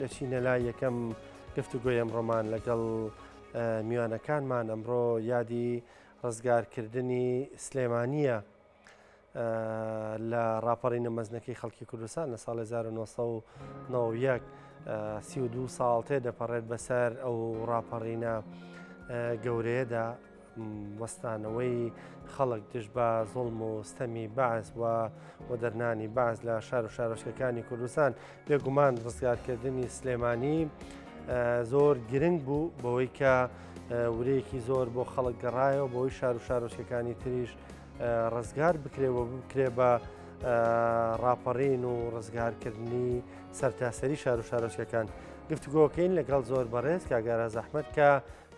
دەچینە لای یەکەم گفتوگۆی ئەمڕۆمان لەگەڵ میوانەکانمان. ئەمڕۆ یادی ڕزگارکردنی سلێمانییە لە ڕاپەڕینە مەزنەکەی خەڵکی کوردستان لە ساڵ 1991. 32 ساڵ تێدەپەڕێت بەسەر ئەو ڕاپەڕینە گەورەیەدا. وەستانەوەی خەڵک دژ بە زوڵم و ستەمی بەعس و وەدەرنانی بەعس لە شار و شارۆچکەکانی کوردستان. بێگومان ڕزگارکردنی سلێمانی زۆر گرنگ بوو بەوەی کە ورەیەکی زۆر بۆ خەڵک گەڕایەوە بۆی شار و شارۆچکەکانی تریش ڕزگار بکرێ و بکرێ بە ڕاپەڕین و ڕزگارکردنی سەرتاسەری شار و شارۆچکەکان. گفتوگۆکەین لەگەڵ زۆر بەڕێز کاگارا زەحمەت کە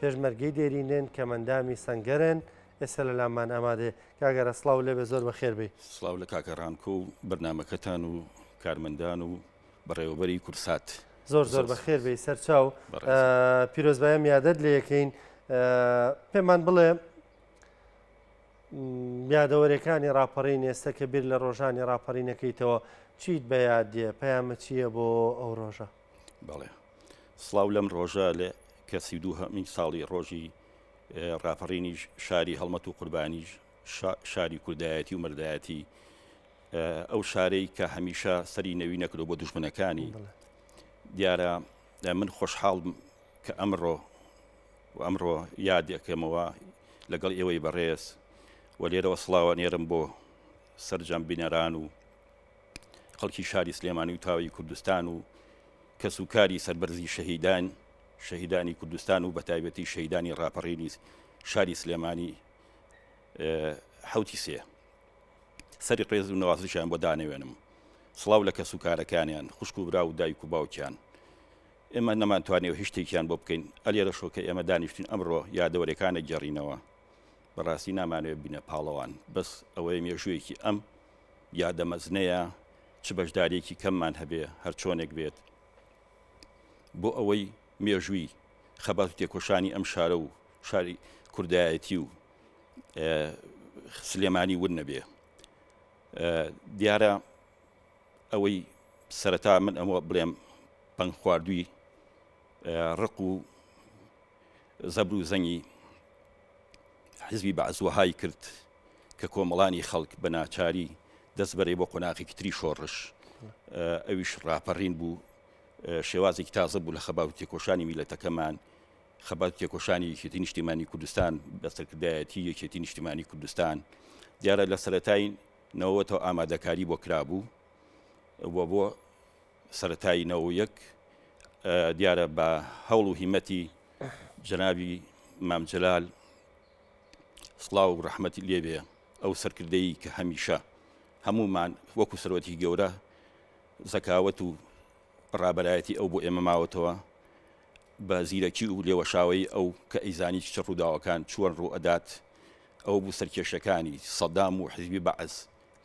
پێشمەرگەی دێرینن کەمەندامی سەنگەرن ئێستا لە لامان ئامادەیە. کاک ئارا سڵاو لێبێ زۆر بەخێر بێی. سڵاو لە کاکە ڕانکۆ و بەرنامەکەتان و کارمەندان و بەڕێوەبەری کوردسات. زۆر زۆر بەخێر بێی سەرچاو. پیرۆزبایی ئەم یادەت لێ یەکەین. پێمان بڵێ یادەوەرەکانی ڕاپەڕین ئێستا کە بیر لە ڕۆژانی ڕاپەڕینەکەیتەوە چیت بە یاد دێ؟ پەیامە چییە بۆ ئەو ڕۆژە؟ بەڵێ سڵاو لەم ڕۆژە لە کە 32 هەمین ساڵی ڕۆژی ڕاپەڕینی شاری هەڵمەت و قوربانی شاری کوردایەتی و مردایەتی ئەو شارەی کە هەمیشە سەری نەوی نەکردو بۆ دوژمنەکانی دیارە من خۆشحاڵ کە ئەمڕۆ و ئەمڕۆ یادەکەمەوە لەگەڵ ئێوەی بەڕێز و لێرەوە سڵاوە نێرم بۆ سەرجەم بینەران و خەڵکی شاری سلێمانی و تاوی کوردستان و کەسوکاری سەربەرزی شەهیدان شەهیدانی کوردستان و بەتایبەتی شەهیدانی ڕاپەڕینی شاری سلێمانی حوتی سێ سەری ڕێز و نەوازشیان بۆ دانەوێنم سڵاو لە کەسوکارەکانیان خوشک و برا و دایک و باوکیان ئێمە نەمانتوانێ و هیچ شتێکیان بۆ بکەین ئەلێرە شۆکە ئێمە دانیشتین ئەمڕۆ یادەوەرەکانە گەڕینەوە بەڕاستی نامانەوێت بینە پاڵەوان بەس ئەوەیە مێژوویەکی ئەم یادە مەزنەیە چ بەشداریەکی کەممان هەبێ هەرچۆنێک بێت بۆ ئەوەی مێژووی خەبات و تێکۆشانی ئەم شارە و شاری کوردایەتی و سلێمانی ون نەبێ. دیارە ئەوەی سەرەتا من ئەمە بڵێم پەنگ خواردووی ڕق و زەبر و زەنگی حزبی بەعس وەهای کرد کە کۆمەڵانی خەڵک بە ناچاری دەست بەرێ بۆ قۆناغێکی تری شۆڕش، ئەویش ڕاپەڕین بوو، شێوازێکی تازە بوو لە خەبات و تێکۆشانی میللەتەکەمان، خەبات و تێکۆشانی یەکێتی نیشتیمانی کوردستان بە سەرکردایەتی یەکێتی نیشتیمانی کوردستان. دیارە لە سەرەتای نەوەتەوە ئامادەکاری بۆ کرابوو و بۆ سەرەتای 91 دیارە بە هەوڵ و هیمەتی جەنابی مام جەلال سڵاو و ڕەحمەتی لێبێ ئەو سەرکردەی کە هەمیشە هەموومان وەکو سەرۆکی گەورە زەکاوەت و ڕابەرایەتی ئەو بۆ ئێمە ماوەتەوە بە زیرەکی و لێوەشاوەی ئەو کە ئەیزانی چ ڕووداوەکان چۆن ڕوو ئەدات ئەو بوو سەرکێشەکانی سەدام و حزبی بەعس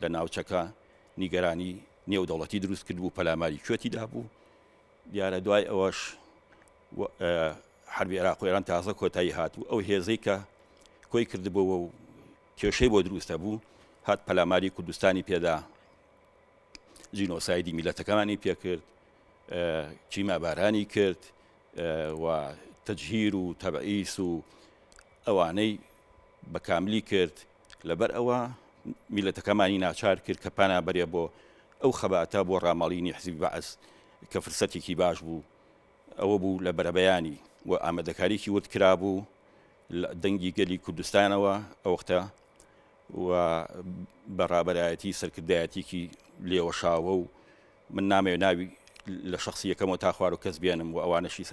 لە ناوچەکە نیگەرانی نێودەوڵەتی دروست کردبوو پەلاماری کوێتی دابوو دیارە دوای ئەوەش حربی عێراق و ئێران تازە کۆتایی هات و ئەو هێزەی کە کۆی کردبووەوە و کێشەی بۆ دروستە بوو هات پەلاماری کوردستانی پێدا جینۆسایدی میلەتەکەمانی پێکرد کیمابارانی کرد و تەجهیر و تەبعیس و ئەوانەی بە کاملی کرد لەبەر ئەوە میلەتەکەمانی ناچار کرد کە پانا بەرێ بۆ ئەو خەباتە بۆ ڕاماڵینی حزبی بەعس کە فرسەتێکی باش بوو ئەوە بوو لە بەرەبەیانی و ئامادەکاریی ورد کرابوو لە دەنگی گەلی کوردستانەوە ئەوەختە و بە ڕابەرایەتی سەرکردایەتیکی لێوەشاوە و من نامەوێت ناوی لە شخصی یەکەمەوە تا خوار و کەس بێنم و ئەوانەشی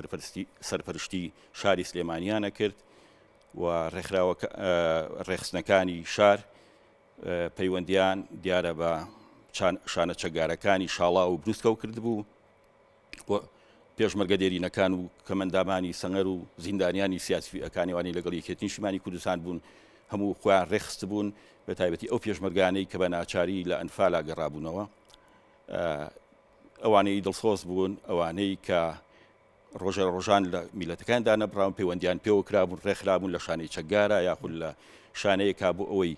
سەرپەرشتی شاری سلێمانیانە کرد و ڕێکخراوە ڕێخستنەکانی شار پەیوەندیان دیارە بە شانە چەکدارەکانی شاڵا و بروسکەو کردبوو و پێشمەرگە دێرینەکان و کەمەندامانی سەنگەر و زیندانیانی سیاسیەکانی وانی لەگەڵ یەکێتی نیشتیمانی کوردستان بوون هەموو خۆیان ڕێخستبوون بە تایبەتی ئەو پێشمەرگانەی کە بە ناچاری لە ئەنفالا گەڕابوونەوە ئەوانەی دڵسۆز بوون ئەوانەی کە ڕۆژە ڕۆژان لە میلەتەکان دانەبراون پەیوەندیان پێوە کرابوون ڕێکخرابوون لە شانەی چەکگارە یاخود لە شانەیەکا بۆ ئەوەی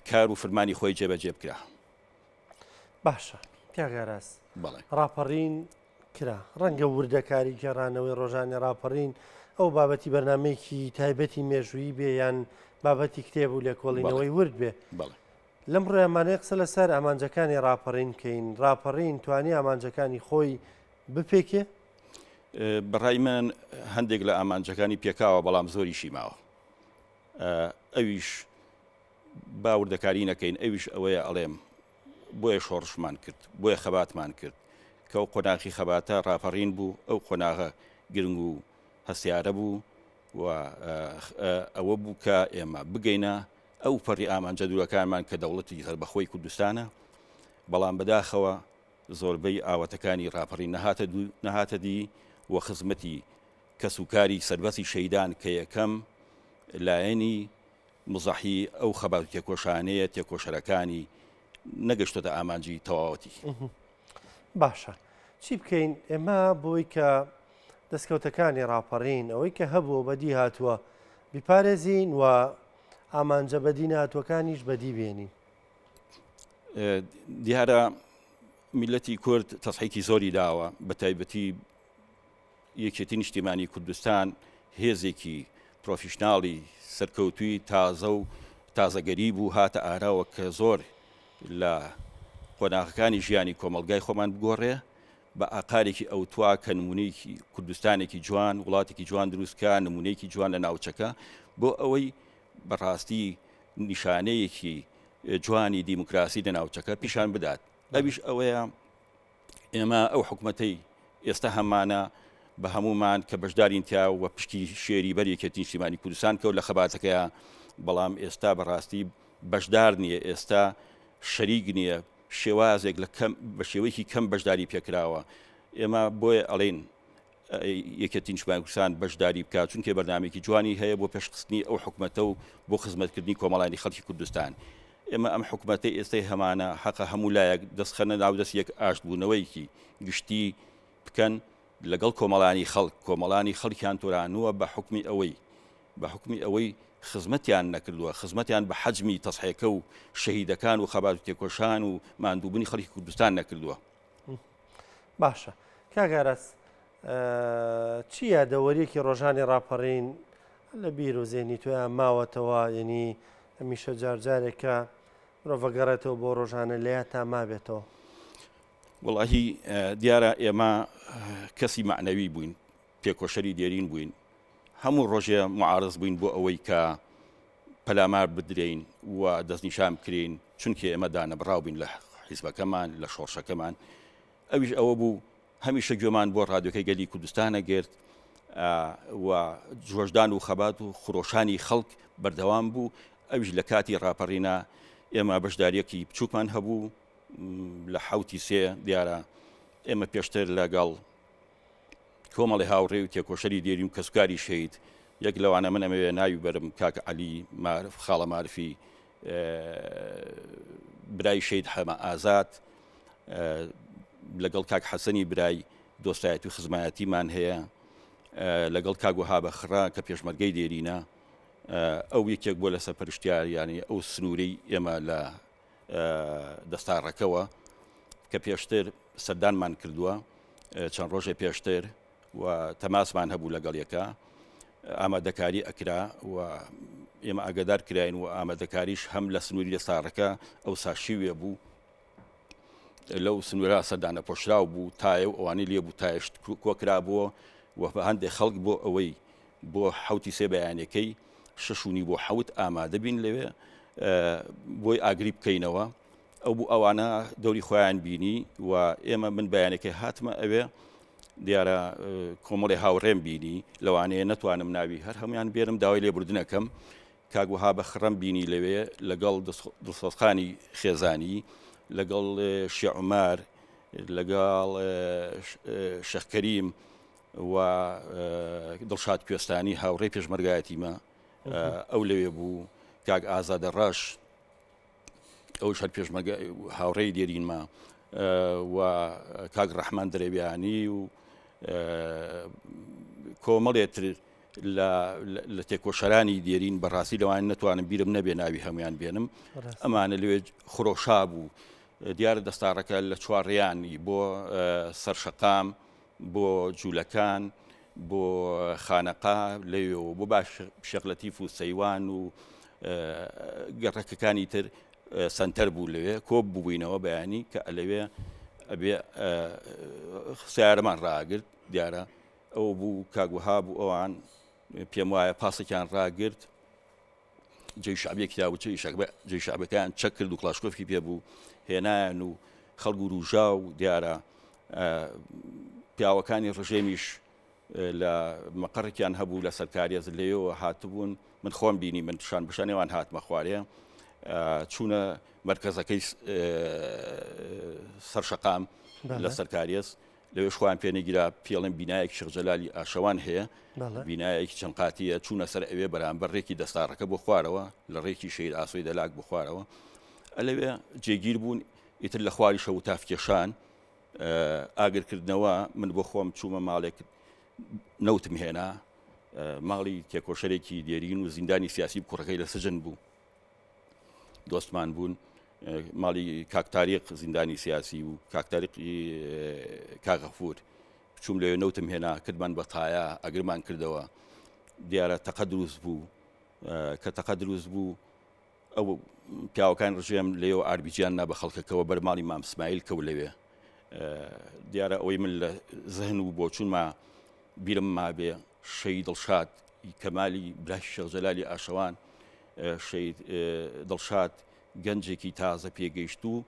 کار و فرمانی خۆی جێبەجێ بکرا. باشە کاک ئاراس ڕاپەڕین کرا. ڕەنگە وردەکاری گێڕانەوەی ڕۆژانی ڕاپەڕین ئەو بابەتی بەرنامەیەکی تایبەتی مێژوویی بێ یان بابەتی کتێب و لێکۆڵینەوەی ورد بێ. لەم ڕۆیامانەیە قسە لەسەر ئامانجەکانی ڕاپەڕین بکەین. ڕاپەڕین توانی ئامانجەکانی خۆی بپێکێ؟ بەڕای من هەندێک لە ئامانجەکانی پێکاوە بەڵام زۆریشی ماوە. ئەویش با وردەکاری نەکەین ئەویش ئەوەیە ئەڵێم بۆیە شۆڕشمان کرد، بۆیە خەباتمان کرد، کە ئەو قۆناغی خەباتە ڕاپەڕین بوو، ئەو قۆناغە گرنگ و هەستیارە بوو و ئەوە بوو کە ئێمە بگەینە ئەو پەڕی ئامانجە دوورەکانمان کە دەوڵەتی سەربەخۆی کوردستانە، بەڵام بەداخەوە زۆربەی ئاواتەکانی ڕاپەڕین نەهاتە نەهاتە دی و خزمەتی کەسوکاری سەربەستی شەهیدان کە یەکەم لایەنی مزەحی ئەو خەبات و تێکۆشانەیە تێکۆشەرەکانی نەگەشتۆتە ئامانجی تەواوەتی. باشە چی بکەین ئێمە بۆی کە دەستکەوتەکانی ڕاپەڕین ئەوەی کە هەبووە بەدی هاتووە بیپارێزین و ئامانجە بەدی ناتوەکانیش بەدی بێنین؟ دیارە میلەتی کورد تەسحێکی زۆری داوە بە تایبەتی یەکێتی نیشتیمانی کوردستان هێزێکی پرۆفیشناڵی سەرکەوتووی تازە و تازەگەری بوو هاتە ئاراوە کە زۆر لە قۆناغەکانی ژیانی کۆمەڵگای خۆمان بگۆڕێ بە ئاقارێکی ئەوتوا کە نمونەیەکی کوردستانێکی جوان وڵاتێکی جوان دروستکە نمونەیەکی جوان لە ناوچەکە بۆ ئەوەی بەڕاستی نیشانەیەکی جوانی دیموکراسی لە ناوچەکە پیشان بدات ئەویش ئەوەیە ئێمە ئەو حکومەتەی ئێستا هەمانە بە هەموومان کە بەشدارین تیا و پشکی شێری بەر یەکێتی نیشتیمانی کوردستان کەوت لە خەباتەکەیا، بەڵام ئێستا بەڕاستی بەشدار نییە، ئێستا شەریک نییە، شێوازێک لە کەم بە شێوەیەکی کەم بەشداری پێکراوە. ئێمە بۆیە ئەڵێین یەکێتی نیشتمانی کوردستان بەشداری بکات، چونکە بەرنامەیەکی جوانی هەیە بۆ پێشخستنی ئەو حکومەتە و بۆ خزمەتکردنی کۆمەڵانی خەڵکی کوردستان. ئێمە ئەم حکومەتەی ئێستای هەمانە حەقە هەموو لایەک دەست خەنە ناو دەست یەک ئاشتبوونەوەیەکی گشتی بکەن لەگەڵ کۆمەڵانی خەڵک، کۆمەڵانی خەڵکیان تۆرانووە بە حوکمی ئەوەی بە حوکمی ئەوەی خزمەتیان نەکردووە، خزمەتیان بە حەجمی تەزحیەکە و شەهیدەکان و خەبات و تێکۆشان و ماندووبوونی خەڵکی کوردستان نەکردووە. باشە کاک ئاراس چی یادەوەریەکی ڕۆژانی ڕاپەڕین لە بیر و زێنی تۆیان ماوەتەوە یعنی هەمیشە جارجارێکە مرۆڤ گەڕێتەوە بۆ ڕۆژانە لە یادتا مابێتەوە؟ وەڵاهی دیارە ئێمە کەسی مەعنەوی بووین تێکۆشەری دێرین بووین هەموو ڕۆژێ معارز بووین بۆ ئەوەی کە پەلامار بدرێین و دەستنیشان بکرێین، چونکێ ئێمە دانەبڕاو بووین لە حیزبەکەمان، لە شۆڕشەکەمان. ئەویش ئەوە بوو هەمیشە گوێمان بۆ ڕادیۆکەی گەلی کوردستان ئەگرت و جۆشدان و خەبات و خرۆشانی خەڵک بەردەوام بوو. ئەویش لە کاتی ڕاپەڕینا ئێمە بەشدارییەکی بچووکمان هەبوو لە حەوتی سێ دیارە ئێمە پێشتر لەگەڵ کۆمەڵی هاوڕێ و تێکۆشەری دێرین و کەسوکاری شەهید، یەک لەوانە من ئەمەوێ ناوی بەرم کاک عەلی مارف، خاڵە مارفی برای شەهید حەمە ئازاد، لەگەڵ کاک حەسەنی برای دۆستایەتی و خزمایەتیمان هەیە، لەگەڵ کاک وەهابە خڕە کە پێشمەرگەی دێرینە، ئەو یەکێک بووە لە سەرپەرشتیاریانی ئەو سنوورەی ئێمە لە دەستاڕەکەوە کە پێشتر سەردانمان کردووە چەند ڕۆژێ پێشتر و تەماسمان هەبوو لەگەڵ یەکە ئامادەکاری ئەکرا و ئێمە ئاگدار کراین و ئامادەکاریش هەم لە سنووری دەستاڕەکە ئەو ساشیوێ بوو لەو سنوورە سەردانە پۆشراو بوو تایە و ئەوانەی لێ بوو تایشت کۆکرا بووە و بە هەندێک خەڵک بۆ ئەوەی بۆ حوتی سێ بەیانەکەی شەش و نیو بۆ حەوت ئامادە بین لەوێ بۆی ئاگری بکەینەوە ئەو بوو ئەوانە دەوری خۆیان بینی و ئێمە من بەیانەکەی هاتمە ئەوێ دیارە کۆمەڵی هاوڕێم بینی لەوانەیە نەتوانم ناوی هەر هەمویان بێنم داوای لێبوردنەکەم کاک وەها بە خڕم بینی لەوێ لەگەڵ دڵسۆزخانی خێزانی لەگەڵ شێعومار لەگەڵ شەخکەریم و دڵشاد کوێستانی هاوڕێی پێشمەرگایەتیمە ئەو لەوێ بوو کاک ئازادە ڕەش ئەوش هەر پێشمەرگە هاوڕێی دێرینمە و کاک ڕەحمان درەویانی و کۆمەڵێتر لە تێکۆشەرانی دێرین بەڕاستی لەوان نەتوانم بیرم نەبێ ناوی هەمویان بێنم ئەمانە لەوێ خرۆشا بوو دیارە دەستاڕەکە لە چوارڕیانی بۆ سەرشەقام بۆ جوولەکان، بۆ خانەقا، لەوێوە بۆ باش شێخ لەتیف و سەیوان و گەڕەکەکانی تر سەنتەر بوو لەوێ کۆ ببووینەوە بەیانی کە لەوێ ئەبێ سیارەمان ڕاگرت دیارە ئەو بوو کاک وەهاب و ئەوان پێم وایە پاسێکیان ڕاگرت جێی شعبیە کرا و جێی شعبەکان چەک کرد و کڵاشکۆفی پێ بوو هێنایان و خەڵک وروژا و دیارە پیاوەکانی ڕژێمیش لە مەقەڕێکیان هەبوو لە سەرکاریە لەوێوە هاتبوون من خۆم بینی من شان بشانێوان هاتمە خوارێ چوونە مرکزەکەی سەرشەقام لە سەرکاریەس لەوێش خۆیان پێ نەگیرا، پێڵێن بینایەکی شێخ جەلالی ئاشەوان هەیە، بینایەکی چەند قاتییە، چوونە سەر ئەوێ بەرامبەر ڕێکی دەستاڕەکە بۆ خوارەوە، لە ڕێکی شەهید ئاسۆی دەلاک بۆ خوارەوە، ئەلەوێ جێگیر بوون، ئیتر لە خواریشە وتاف کێشان، ئاگرکردنەوە، من بۆ خۆم چوومە ماڵێک نەوتم هێنا، ماڵی تێکۆشەرێکی دێرین و زیندانی سیاسی کوڕەکەی لە سجن بوو. دۆستمان بوون ماڵی کاک تاریق زیندانی سیاسی و کاک تاریقی کاک غەفور چووم لەوێ نەوتم هێنا کردمان بە تایە ئەگرمان کردەوە دیارە تەقە دروست بوو کە تەقە دروست بوو ئەو پیاوەکان ڕژێم لێو ئاربیجیان نا بە خەڵکەکەەوە بەر ماڵی مام سمایل کەو لەوێ دیارە ئەوەی من لە زهن و بۆچوونما بیرم مابێ شەهید دڵشاد کەمالی برای شێخ جەلالی ئاشەوان شەهید دڵشاد گەنجێکی تازە پێگەیشتوو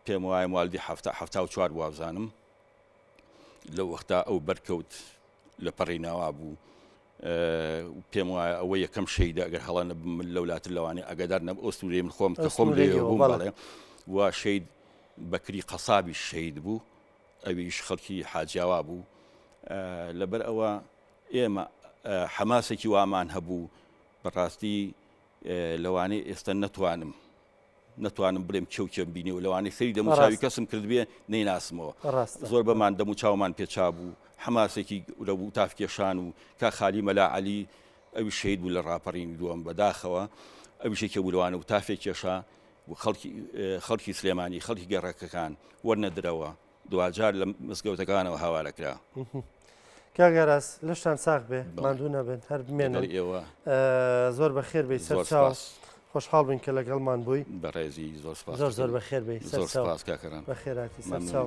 پێم وایە موالدی 74 وابزانم لەو وەختا ئەو بەرکەوت لە پەڕی ناوا بوو پێم وایە ئەوە یەکەم شەیدە ئەگەر هەڵە نەبم من لەولاتر لەوانەیە ئەگەدار نەب ئۆستورەی من خۆم کە خۆم لێ بووم بەڵێ و شەید بەکری قەسابی شەید بوو ئەویش خەڵکی حاجیاوا بوو لەبەر ئەوە ئێمە حەماسێکی وامان هەبوو بەڕاستی لەوانەیە ئێستا نەتوانم نەتوانم بڵێم کێ و کێم بینی و لەوانەیە سەری دەموچاوی کەسم کردبێ نەیناسمەوە زۆر بەمان دەموچاومان پێچا بوو حەماسێکی لە بوو تافکێشان و کا خالی مەلا عەلی ئەوی شەید بوو لە ڕاپەڕینی دووەم بەداخەوە ئەویشێکێ بوو لەوانە و تافێک کێشا و خەڵکی خەڵکی سلێمانی خەڵکی گەڕەکەکان وەرنەدرەوە دواجار لە مزگەوتەکانەوە هاوارە کرا. کاک ئاراس لەشتان ساغ بێ ماندوو نەبن هەر بمێنن ئێوە زۆر بەخێر بێی سەر چاو خۆشحاڵ بین کە لەگەڵمان بووی بەڕێزی زۆر سپاس زۆر زۆر بەخێر بێی سەر چاو سپاس کاکەران بەخێراتی سەر چاو.